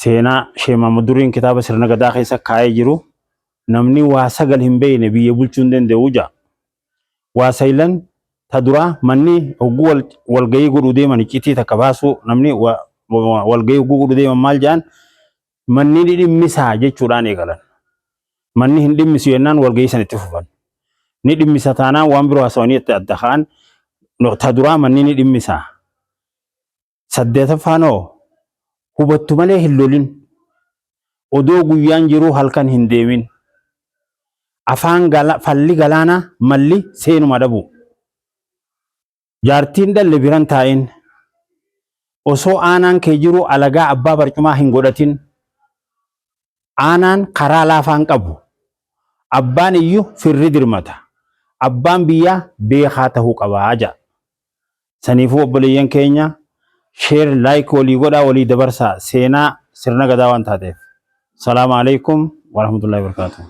Seenaa Sheeh Mahammad Duriin kitaaba sirna gadaa keessa kaa'ee jiru namni waa 9 hin beekne biyya bulchuu hin danda'u ja'a. Waa saylan ta duraa manni hogguu walgahii godhuu deeman iccitii takka baasuu namni walgahii hogguu godhuu deeman maal ja'an manni ni dhimmisaa jechuudhaan eegalan. Manni hin dhimmisu jennaan walgahii san itti fufan. Ni dhimmisa taanaan waan biroo haasawanii itti adda ka'an ta duraa manni ni dhimmisaa. Saddeetaffaan hoo hubattu malee hin lolin. Odoo guyyaan jiruu halkan hin deemin. Afaan gala, falli galaanaa malli seenuma dhabu. Jaartiin dhalle biran taa'in. Osoo aanaan kee jiruu alagaa abbaa barcumaa hin godhatin. Aanaan karaa laafaan qabu. Abbaan iyyu firri dirmata. Abbaan biyyaa beekaa tahuu qaba ja'a. Saniifuu obboleeyyan keenya share like walii godhaa walii dabarsaa seenaa sirna gadaa waan taateef. Salaamu alaikum warahmatullahi wabarakatuh.